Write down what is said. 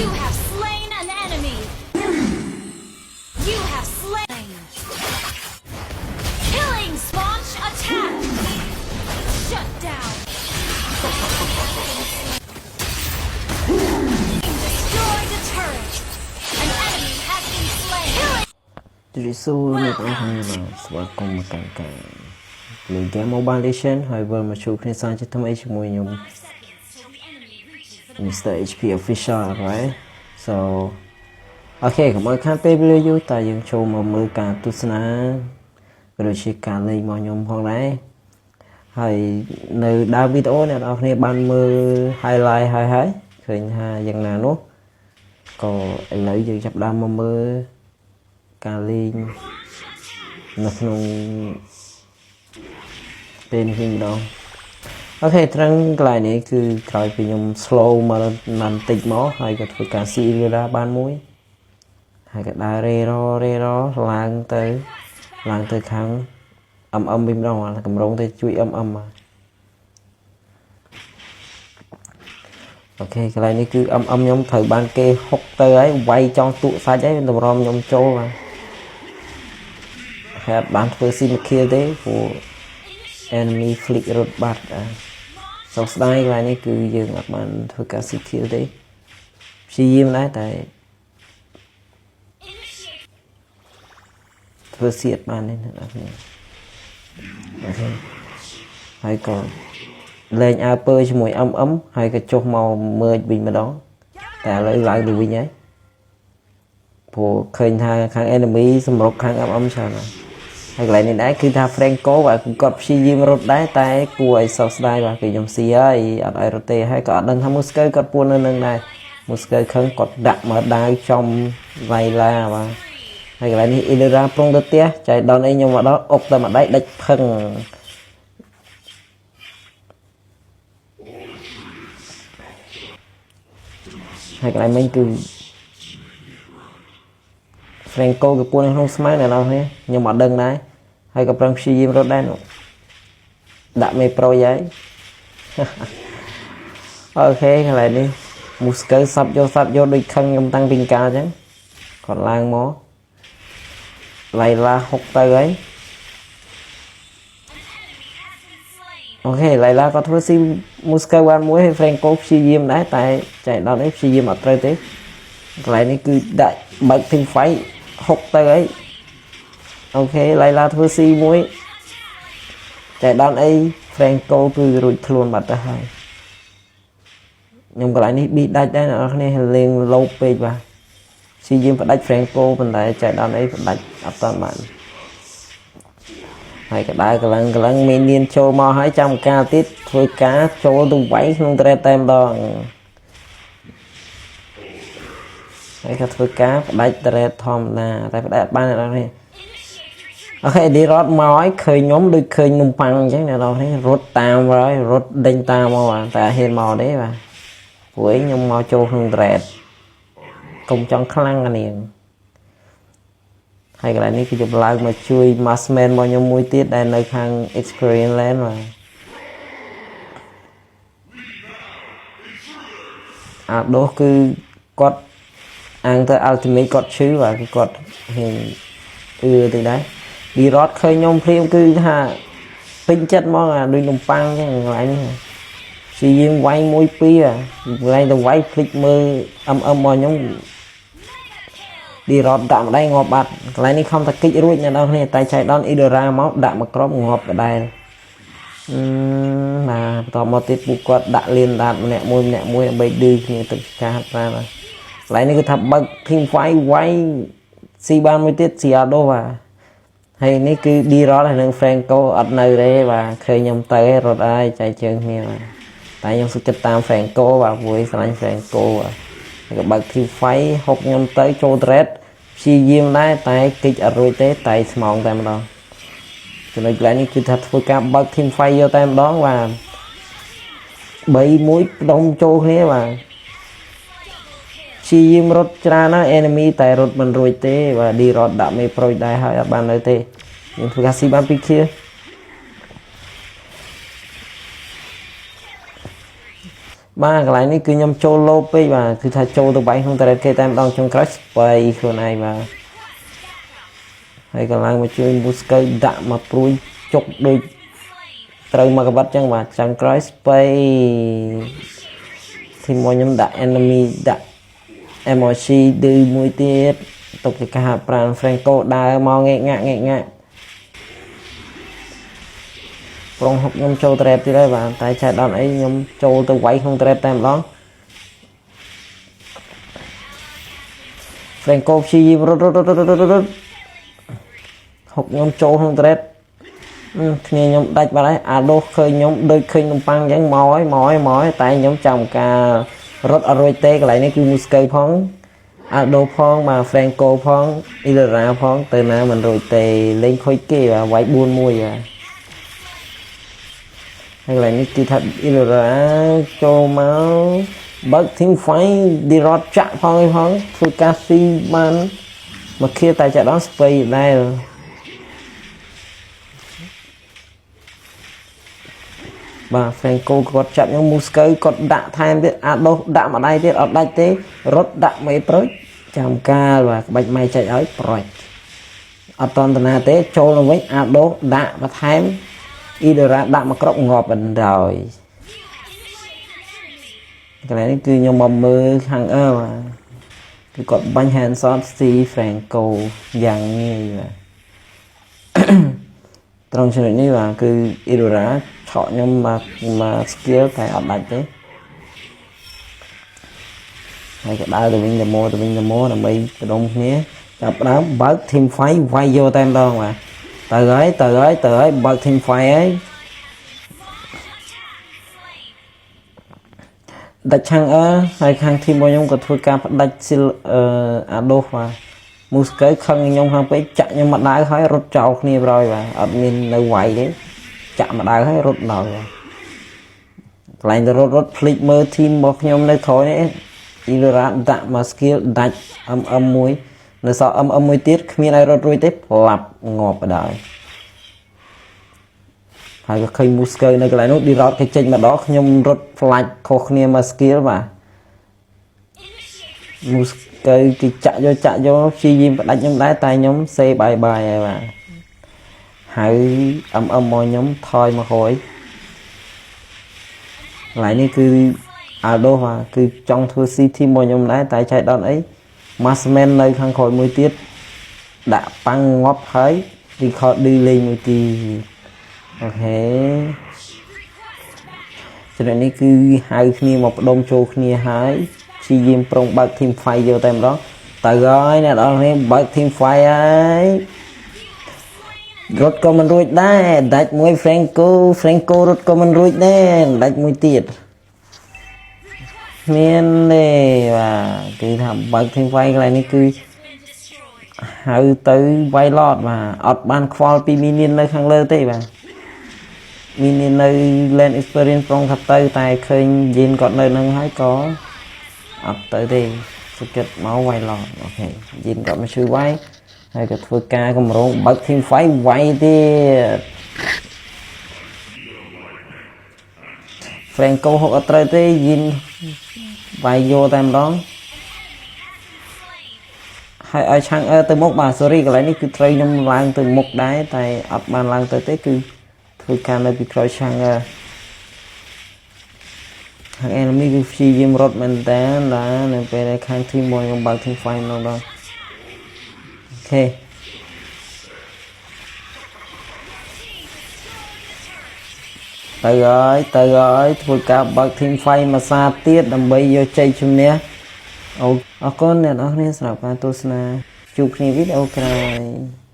You have slain an enemy. You have slain. Killing launch attack. Shut down. Destroy the turret. An enemy has been slain. Killing. ជម្រាបសួរអ្នកទាំងអស់គ្នាបាទស្វាគមន៍មកកាន់ការលេង Game Mobile Legends ហើយវិលមកជួបគ្នាសាជាថ្មីជាមួយខ្ញុំ Mr. HP Official, right? So okay កុំឲ្យខាតពេលវេលាយូរតើយើងចូលមកមើលការទស្សនាក៏ដូចជាការលេងរបស់ខ្ញុំផងដែរហើយនៅដើមវីដេអូអ្នកទាំងអស់គ្នាបានមើល highlight ហើយហើយឃើញថាយ៉ាងណានោះក៏ឥឡូវយើងចាប់ផ្ដើមមកមើលការលេងនៅក្នុងពេលនេះវិញម្ដង okay ត្រឹងកន្លែងនេះគឺក្រោយពីខ្ញុំ slow មកបន្តិចមកហើយក៏ធ្វើការស៊ីលីបានមួយហើយក៏ដើររេររេរឡើងទៅឡើងទៅខាង MM វិញម្ដងកម្រងទៅជួយ MM មក okay កន្លែងនេះគឺ MM ខ្ញុំត្រូវបានគេហុកទៅហើយវាយចង់ទក់សាច់ហើយតម្រាំខ្ញុំចូលបាទហើយអត់បានធ្វើស៊ីមួយ kill ទេព្រោះ enemy flick រត់បាត់អាសោកស្ដាយកន្លែងនេះគឺយើងអត់បានធ្វើការស៊ី kill ទេព្យាយាមដែរតែធ្វើស៊ីអត់បានទេអ្នកនរគ្នា okay ហើយក៏លេងអើពើជាមួយ MM ហើយក៏ចុះមកមើចវិញម្ដងតែឥឡូវឡើងទៅវិញហើយព្រោះឃើញថាខាង enemy សម្រុកខាង MM ច្រើនណាស់ហើយកន្លែងនេះដែរគឺថា Franco បាទគឺគាត់ព្យាយាមរត់ដែរតែគួរឲ្យសោកស្ដាយបាទគឺខ្ញុំស៊ីហើយអត់ឲ្យរត់ទេហើយក៏អត់ដឹងថា Moskov គាត់ពួននៅនឹងដែរ Moskov ខឹងគាត់ដាក់មកដាវចំវៃឡាបាទហើយកន្លែងនេះ Elira ប្រុងទៅផ្ទះចៃដនអីខ្ញុំមកដល់អុកតែមួយដៃដាច់ផឹងហើយកន្លែងមិញគឺ Franco គឺពួននៅក្នុងស្មៅអ្នកនរគ្នាខ្ញុំអត់ដឹងដែរហើយក៏ប្រឹងព្យាយាមរត់ដែរនោះដាក់មេប្រូយហើយ okay កន្លែងនេះ Moskov សាប់យកសាប់យកដូចខឹងខ្ញុំតាំងពីកាលអញ្ចឹងគាត់ឡើងមកឡៃឡាហុកទៅហើយ An enemy has been slain. Okay ឡៃឡាក៏ធ្វើស៊ី Moskov បានមួយហើយ Franco ព្យាយាមដែរតែចៃដន្យអីព្យាយាមអត់ត្រូវទេកន្លែងនេះគឺដាក់បើក team fight ហុកទៅហើយ okay ឡៃឡាធ្វើស៊ីមួយចៃដន្យអី Franco គឺរួចខ្លួនបាត់ទៅហើយខ្ញុំកន្លែងនេះប៊ីដាច់ដែរអ្នកនរគ្នាលេងលោបពេកបាទព្យាយាមផ្ដាច់ Franco ប៉ុន្តែចៃដន្យអីផ្ដាច់អត់តាន់បានហើយក៏ដើរកលឹងកលឹងមាននានចូលមកហើយចាំការទៀតធ្វើការចូលទៅវាយក្នុងត្រេតតែម្ដងហើយក៏ធ្វើការផ្ដាច់ត្រេតធម្មតាតែផ្ដាច់អត់បានអ្នកនរគ្នា okay ឌីរត់មកហើយឃើញខ្ញុំដូចឃើញនំប៉័ងអញ្ចឹងអ្នកនរគ្នារត់តាមហើយរត់ដេញតាមមកបាទតែអត់ហ៊ានមកទេបាទព្រោះឯងខ្ញុំមកចូលក្នុងត្រេតកុំចង់ខ្លាំងអានាងហើយកន្លែងនេះគឺខ្ញុំឡើងមកជួយ Massman របស់ខ្ញុំមួយទៀតដែលនៅខាង Experience Land បាទអាដូសគឺគាត់អាងទៅ Ultimate គាត់ឈឺបាទគឺគាត់ហ៊ានអឺតិចដែរឌីរត់ឃើញខ្ញុំភ្លាមគឺថាពេញចិត្តហ្មងអាដូចនំប៉័ងអញ្ចឹងកន្លែងនេះព្យាយាមវាយមួយពីរកន្លែងទៅវាយភ្លេចមើល MM របស់ខ្ញុំឌីរត់ដាក់ម្ដាយងាប់បាត់កន្លែងនេះខំតែគិចរួចអ្នកនរគ្នាតែចៃដន្យអ៊ីដូរ៉ាមកដាក់មកក្រុមងាប់ដដែលអឺបាទបន្តមកទៀតពួកគាត់ដាក់លៀនដាតម្នាក់មួយម្នាក់មួយដើម្បីឌឺគ្នាទឹកការហាត់ប្រាណបាទកន្លែងនេះគឺថាបើក team fight វាយស៊ីបានមួយទៀតស៊ីអាដូបាទហើយនេះគឺ D Rod ហើយនិង Franco អត់នៅទេបាទឃើញខ្ញុំទៅឯងរត់ហើយចែកជើងគ្នាបាទតែខ្ញុំសុខចិត្តតាម Franco បាទព្រោះស្រឡាញ់ Franco បាទហើយក៏បើក team fight ហុកខ្ញុំទៅចូល trade ព្យាយាមដែរតែគិចអត់រួចទេតែស្មងតែម្ដងចំណុចកន្លែងនេះគឺថាធ្វើការបើក team fight យកតែម្ដងបាទ3 1ផ្ដុំចូលគ្នាបាទព្យាយាមរត់ច្រើនណាស់ enemy តែរត់មិនរួចទេបាទ D រត់ដាក់មេប្រូចដែរហើយអត់បាននៅទេយើងធ្វើការស៊ីបាន2 kill បាទកន្លែងនេះគឺខ្ញុំចូលលោពេកបាទគឺថាចូលទៅបាយក្នុង turret គេតែម្ដងចុងក្រោយស្បៃខ្លួនឯងបាទហើយកន្លងមកជួយមូស្កូដាក់មកព្រួយចុកដូចត្រូវមកកបាត់ចឹងបាទចុងក្រោយស្បៃ team របស់ខ្ញុំដាក់ enemy ដាក់ MRC ឌឺមួយទៀតទុកជាការប្រាន Franco ដើរមកងែកងាក់ងែកងាក់ប្រុងហុកខ្ញុំចូល turret ទៀតហើយបាទតែចែកដល់អីខ្ញុំចូលទៅវាយក្នុង turret តែម្ដង Franco ព្យាយាមរត់រត់រត់រត់រត់រត់ហុកខ្ញុំចូលក្នុង turret គ្នាខ្ញុំដាច់បាត់ហើយអាដូសឃើញខ្ញុំដូចឃើញនំប៉័ងអញ្ចឹងមកហើយមកហើយមកហើយតែខ្ញុំចាំការរត់អត់រួចទេកន្លែងនេះគឺមូស្កូផងអាដូផងបាទ Franco ផងអ៊ីឡរ៉ាផងទៅណាមិនរួចទេលេងខូចគេបាទវាយ4 1បាទហើយកន្លែងនេះគឺថាអ៊ីឡរ៉ាចូលមកបើក team fight ឌីរ៉តចាក់ផងអីផងធ្វើការស៊ីបានមកខៀតែចាក់ដល់ស្ពៃដែរបាទ Franco គាត់ចាប់ខ្ញុំមូស្កូគាត់ដាក់ថែមទៀតអាដូសដាក់មួយដៃទៀតអត់ដាច់ទេរត់ដាក់មេប្រូចចាំកាលបាទក្បាច់ម៉ៃចែកឲ្យប្រូចអត់តន្តនាទេចូលទៅវិញអាដូសដាក់បន្ថែមអ៊ីដូរ៉ាដាក់មកក្រប់ងាប់បណ្ដោយកន្លែងនេះគឺខ្ញុំមកមើលខាងអឺបាទគឺគាត់បាញ់ handshot C Franco យ៉ាងងាយបាទ ត្រង់ចំណុចនេះបាទគឺអ៊ីដូរ៉ាឆក់ខ្ញុំមកមក skill តែអត់ដាច់ទេហើយក៏ដើរទៅវិញទៅមកទៅវិញទៅមកដើម្បីបដុំគ្នាចាប់ផ្ដើមបើក team fight វាយយកតែម្ដងបាទទៅហើយទៅហើយទៅហើយបើក team fight ហើយដាច់ឆាំងអើហើយខាង team របស់ខ្ញុំក៏ធ្វើការផ្ដាច់ស៊ីលអឺអាដូសបាទមូស្កូខឹងខ្ញុំខាងពេកចាក់ខ្ញុំមកដៅហើយរត់ចោលគ្នាប្រយបាទអត់មាននៅវាយទេចាក់មកដៅហើយរត់ដល់បាទកន្លែងទៅរត់រត់ភ្លេចមើល team របស់ខ្ញុំនៅក្រោយនេះអ៊ីឡូរ៉ាដាក់មក skill ដាច់ MM មួយនៅសល់ MM មួយទៀតគ្មានឲ្យរត់រួចទេផ្លាប់ងាប់បណ្ដោយហើយក៏ឃើញមូស្កូនៅកន្លែងនោះឌីរ៉តគេចេញមកដល់ខ្ញុំរត់ផ្លាច់ខុសគ្នាមក skill បាទមូស្កូគេចាក់យកចាក់យកព្យាយាមផ្ដាច់ខ្ញុំដែរតែខ្ញុំសេបាយបាយហើយបាទហើយ MM មកខ្ញុំថយមកក្រោយកន្លែងនេះគឺអាដូបាទគឺចង់ធ្វើ C team របស់ខ្ញុំដែរតែចៃដន្យអី Marsman នៅខាងក្រោយមួយទៀតដាក់ប៉ាំងងាប់ហើយ record ឌឺលេងមួយទៀត OK ចំណុចនេះគឺហៅគ្នាមកផ្ដុំចូលគ្នាហើយព្យាយាមប្រុងបើក team fight យកតែម្ដងទៅហើយអ្នកនរគ្នាបើក team fight ហើយរត់ក៏មិនរួចដែរដាច់មួយ Franco Franco រត់ក៏មិនរួចដែរដាច់មួយទៀតមានទេបាទគឺថាបើក team fight កន្លែងនេះគឺហៅទៅវាយ lord បាទអត់បានខ្វល់ពី minion នៅខាងលើទេបាទ minion នៅ land experience ប្រុងថាទៅតែឃើញយិនគាត់នៅនឹងហើយក៏អត់ទៅទេសុខចិត្តមកវាយ lord OK យិនគាត់មកជួយវាយហើយក៏ធ្វើការកម្រងបើក team fight វាយទៀត Franco ហុកអត់ត្រូវទេយិនវាយយកតែម្ដងហើយឲ្យឆាំងអឺទៅមុខបាទ sorry កន្លែងនេះគឺត្រូវខ្ញុំឡើងទៅមុខដែរតែអត់បានឡើងទៅទេគឺធ្វើការនៅពីក្រោយឆាំងអឺខាង enemy គឺព្យាយាមរត់មែនតើបាទនៅពេលដែលខាង team មួយខ្ញុំបើក team fight ម្ដងដល់ OK ទៅហើយទៅហើយធ្វើការបើក team fight មួយសាទៀតដើម្បីយកជ័យជំនះអូអរគុណអ្នកនរគ្នាសម្រាប់ការទស្សនាជួបគ្នាវីដេអូក្រោយ។